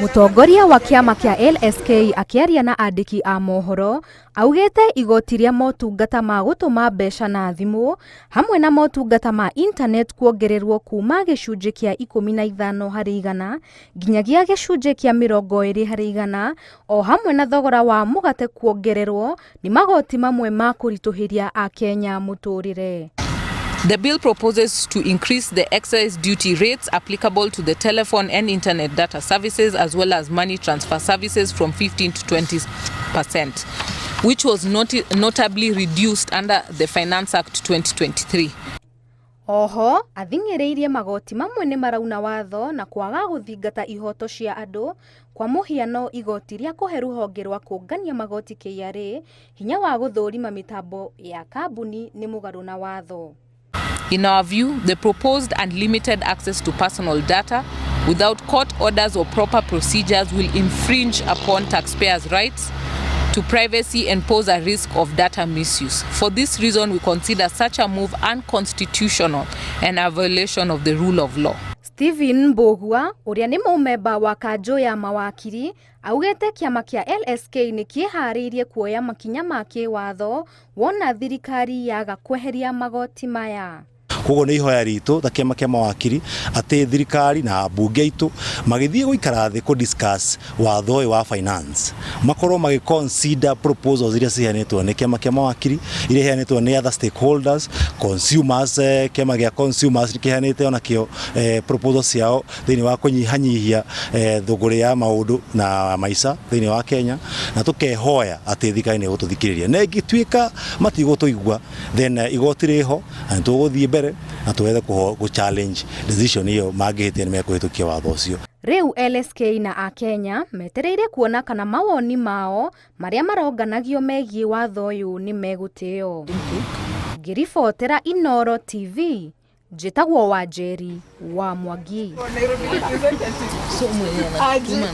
Mũtongoria wa kĩama kĩa LSK akĩaria na andĩki a mohoro augĩte igoti rĩa motungata ma gũtũma mbeca na thimũ hamwe na motungata ma internet kuongererwo kuma gĩcunjĩ kĩa 15 harĩ igana nginyagia gĩcunjĩ kĩa 20 harĩ igana o hamwe na thogora wa mũgate kuongererwo nĩ magoti mamwe ma kũritũhĩria akenya mũtũrĩre. The bill proposes to increase the excise duty rates applicable to the telephone and internet data services as well as money transfer services from 15 to 20%, which was notably reduced under the Finance Act 2023. Oho athing'ĩrĩirie magoti mamwe nĩ marauna watho na kwaga gũthingata ihoto cia andũ, kwa mũhiano igoti rĩa kũhe rũhonge rwa kũngania magoti KRA hinya wa gũthũrima mĩtambo ya kambuni nĩ mũgarũ na watho. In our view, the proposed unlimited access to personal data without court orders or proper procedures will infringe upon taxpayers' rights to privacy and pose a risk of data misuse. For this reason, we consider such a move unconstitutional and a violation of the rule of law. Stephen Mbugua ũrĩa nĩ mũmemba wa kanjũ ya mawakiri augĩte kĩama kĩa LSK nĩ kĩharĩirie kuoya makinya ma kĩwatho wona thirikari yaga kweheria magoti maya. Koguo nĩ ihoya ritũ ta kĩama kĩa mawakiri atĩ thirikari na ambunge aitũ magĩthiĩ gũikara thĩ kũ discuss watho ũyũ wa finance, makorwo magĩ consider proposals iria ciheanĩtwo nĩ kĩama kĩa mawakiri, iria iheanĩtwo nĩ other stakeholders, consumers. Kĩama gĩa consumers nĩ kĩheanĩte onakĩo proposals ciao thĩinĩ wa kũnyihanyihia thũgũrĩ ya maũndũ na maica thĩinĩ wa Kenya, na tũkehoya atĩ thirikari nĩ ĩgũtũthikĩrĩria, na ĩngĩtuĩka matigũtũigua, then igoti rĩho na nĩ tũgũthiĩ mbere na twethe kũ challenge decision ĩyo mangĩhĩtia nĩ mekũhĩtũkia watho ũcio. Rĩu LSK na akenya metereire kuona kana mawoni mao marĩa maronganagio megiĩ watho ũyũ nĩ megũtĩo. Ngĩribotera Inooro TV, njĩtagwo Wanjeri wa Mwangi.